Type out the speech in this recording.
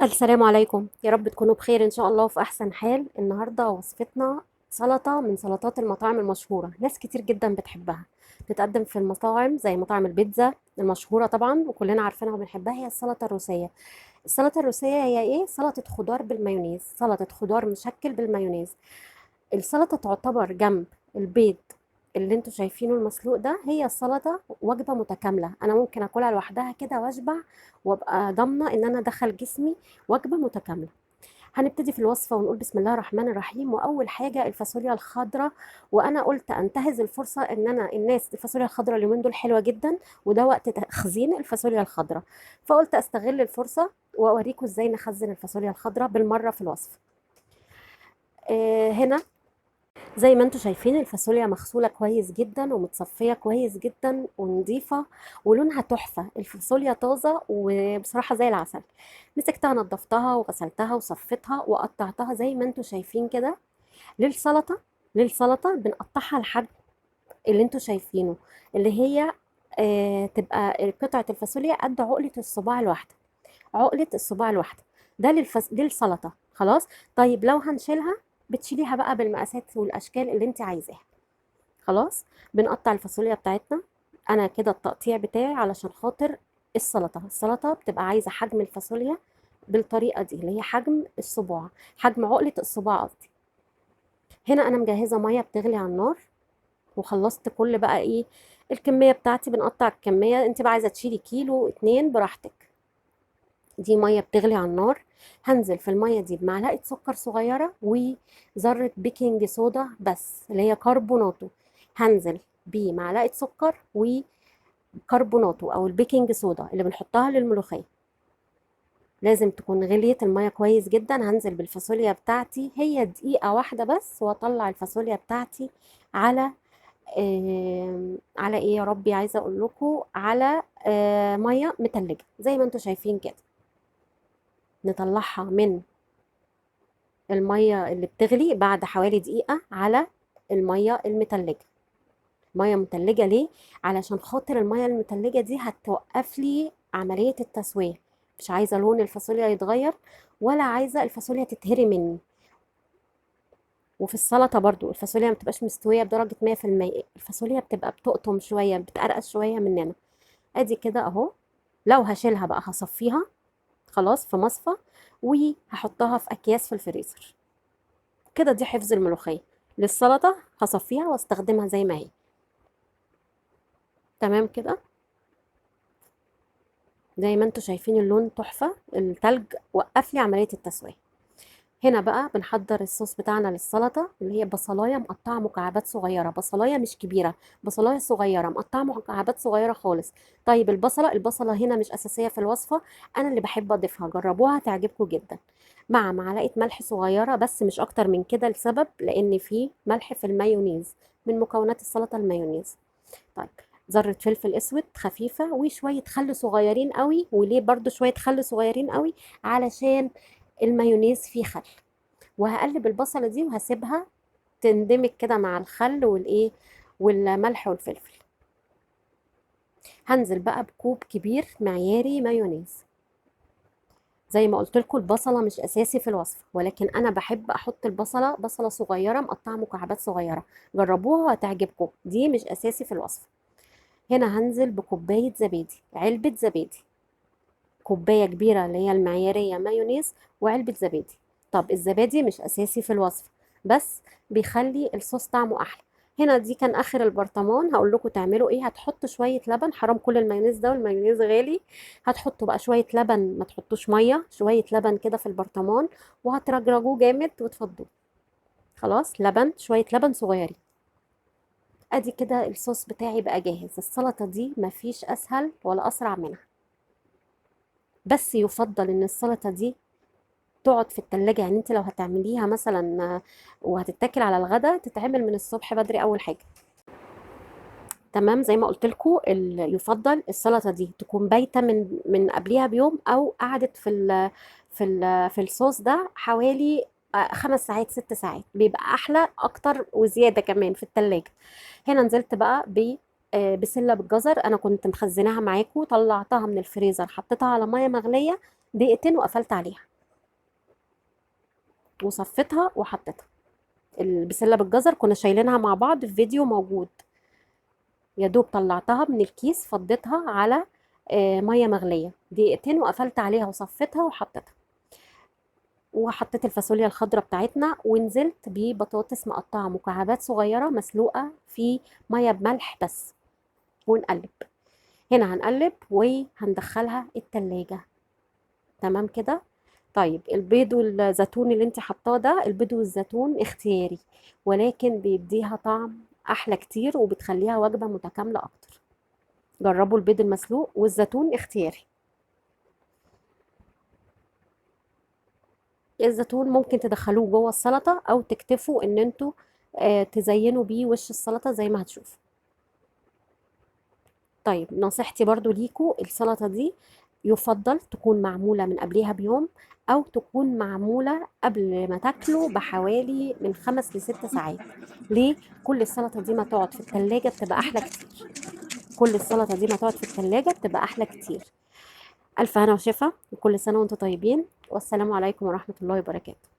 السلام عليكم، يا رب تكونوا بخير ان شاء الله وفي احسن حال. النهارده وصفتنا سلطة من سلطات المطاعم المشهورة، ناس كتير جدا بتحبها، بتتقدم في المطاعم زي مطاعم البيتزا المشهورة طبعا وكلنا عارفينها وبنحبها، هي السلطة الروسية. السلطة الروسية هي ايه؟ سلطة خضار بالمايونيز، سلطة خضار مشكل بالمايونيز. السلطة تعتبر جنب البيض اللي انتوا شايفينه المسلوق ده، هي السلطة وجبة متكاملة، انا ممكن اكلها لوحدها كده واشبع وابقى ضامنه ان انا دخل جسمي وجبة متكاملة. هنبتدي في الوصفة ونقول بسم الله الرحمن الرحيم. واول حاجة الفاصوليا الخضراء، وانا قلت انتهز الفرصة ان انا الناس الفاصوليا الخضراء اليومين دول حلوة جدا، وده وقت تخزين الفاصوليا الخضراء، فقلت استغل الفرصة واوريكم ازاي نخزن الفاصوليا الخضراء بالمرة في الوصفة. هنا زي ما انتم شايفين الفاصوليا مغسوله كويس جدا ومتصفيه كويس جدا ونظيفه ولونها تحفة، الفاصوليا طازة وبصراحة زي العسل. مسكتها نظفتها وغسلتها وصفيتها وقطعتها زي ما انتم شايفين كده. للسلطة بنقطعها الحجم اللي انتم شايفينه، اللي هي تبقى قطعه الفاصوليا قد عقله الصباع الواحدة، عقله الصباع الواحدة ده للسلطة. خلاص. طيب لو هنشيلها بتشيليها بقى بالمقاسات والاشكال اللي انت عايزاها. خلاص. بنقطع الفاصوليا بتاعتنا. انا كده التقطيع بتاعي علشان خاطر السلطة، السلطة بتبقى عايزه حجم الفاصوليا بالطريقة دي اللي هي حجم الصباع، حجم عقله الصباع قصدي. هنا انا مجهزة مية بتغلي على النار وخلصت كل بقى ايه الكمية بتاعتي. بنقطع الكمية، انت بقى عايزه تشيلي كيلو 2 براحتك. دي مية بتغلي على النار، هنزل في المية دي بمعلقه سكر صغيرة وذره بيكنج صودا بس اللي هي كربوناتو. هنزل بمعلقه سكر وكربوناتو او البيكنج صودا اللي بنحطها للملوخيه. لازم تكون غليت المية كويس جدا. هنزل بالفاصوليا بتاعتي، هي دقيقة واحدة بس واطلع الفاصوليا بتاعتي على ايه يا ربي، عايزه اقول لكم على مية متلجه زي ما انتم شايفين كده. نطلعها من المية اللي بتغلي بعد حوالي دقيقة على المية المتلجة. مية متلجة ليه؟ علشان خاطر المية المتلجة دي هتوقف لي عملية التسوية، مش عايزة لون الفاصوليا يتغير ولا عايزة الفاصوليا تتهري مني. وفي السلطة برضو الفاصوليا ما بتبقاش مستوية بدرجة مية في المية، الفاصوليا بتبقى بتقطم شوية، بتقرقش شوية مننا. ادي كده اهو. لو هشيلها بقى هصفيها خلاص في مصفى وهحطها في اكياس في الفريزر كده. دي حفظ الملوخية. للسلطة هصفيها واستخدمها زي ما هي. تمام كده، زي ما انتم شايفين اللون تحفة، التلج وقف لي عملية التسوية. هنا بقى بنحضر الصوص بتاعنا للسلطة، اللي هي بصلاية مقطعة مكعبات صغيرة، بصلاية مش كبيرة، بصلاية صغيرة مقطعة مكعبات صغيرة خالص. طيب البصلة هنا مش أساسية في الوصفة، أنا اللي بحب أضيفها، جربوها هتعجبكم جدا. مع معلقة ملح صغيرة بس، مش أكتر من كده، لسبب لأن في ملح في المايونيز، من مكونات السلطة المايونيز. طيب ذرة فلفل أسود خفيفة وشوية خل صغيرين قوي. وليه برضو شوية خل صغيرين قوي؟ علشان المايونيز فيه خل. وهقلب البصلة دي وهسيبها تندمج كده مع الخل والملح والفلفل. هنزل بقى بكوب كبير معياري مايونيز. زي ما قلت لكم البصلة مش أساسي في الوصفة، ولكن أنا بحب أحط البصلة، بصلة صغيرة مقطعة مكعبات صغيرة، جربوها وهتعجبكم، دي مش أساسي في الوصفة. هنا هنزل بكوباية زبادي، علبة زبادي، كوباية كبيرة اللي هي المعيارية مايونيز وعلبة زبادي. طب الزبادي مش أساسي في الوصفة، بس بيخلي الصوص طعمه أحلى. هنا دي كان آخر البرطمان، هقول لكم تعملوا إيه. هتحطوا شوية لبن، حرام كل المايونيز ده والمايونيز غالي، هتحطوا بقى شوية لبن، ما تحطوش مية، شوية لبن كده في البرطمان وهترجرجوه جامد وتفضوه. خلاص، لبن، شوية لبن صغيرين. ادي كده الصوص بتاعي بقى جاهز. السلطة دي مفيش أسهل ولا أسرع منها، بس يفضل إن السلطة دي تقعد في التلاجة. انت لو هتعمليها مثلا وهتتاكل على الغدا تتعمل من الصبح بدري أول حاجة. تمام، زي ما قلت لكم يفضل السلطة دي تكون بايتة من قبليها بيوم، أو قعدت في الصوص ده حوالي 5 ساعات 6 ساعات، بيبقى أحلى أكتر وزيادة كمان في التلاجة. هنا نزلت بقى بسلة بالجزر، أنا كنت مخزناها معاكم، طلعتها من الفريزر، حطيتها على مية مغلية دقيقتين وقفلت عليها. وصفيتها وحطيتها. البسله بالجزر كنا شايلينها مع بعض في فيديو موجود، يا دوب طلعتها من الكيس فضيتها على مية مغليه دقيقتين وقفلت عليها وصفيتها وحطيتها، وحطيت الفاصوليا الخضراء بتاعتنا، ونزلت ببطاطس مقطعه مكعبات صغيرة مسلوقة في مية بملح بس، ونقلب. هنا هنقلب وهندخلها التلاجة. تمام كده. طيب البيض والزيتون اللي انت حطاه ده، البيض والزيتون اختياري، ولكن بيديها طعم احلى كتير وبتخليها وجبة متكاملة اكتر. جربوا البيض المسلوق والزيتون اختياري. الزيتون ممكن تدخلوه جوه السلطة او تكتفوا ان انتوا تزينوا بيه وش السلطة زي ما هتشوفوا. طيب نصيحتي برضو ليكوا، السلطة دي يفضل تكون معمولة من قبلها بيوم، أو تكون معمولة قبل ما تاكلوا بحوالي من 5 ل6 ساعات. ليه؟ كل السلطة دي ما تقعد في التلاجة بتبقى أحلى كتير. كل السلطة دي ما تقعد في التلاجة بتبقى أحلى كتير. ألف هنا وشفا، وكل سنة وأنتم طيبين، والسلام عليكم ورحمة الله وبركاته.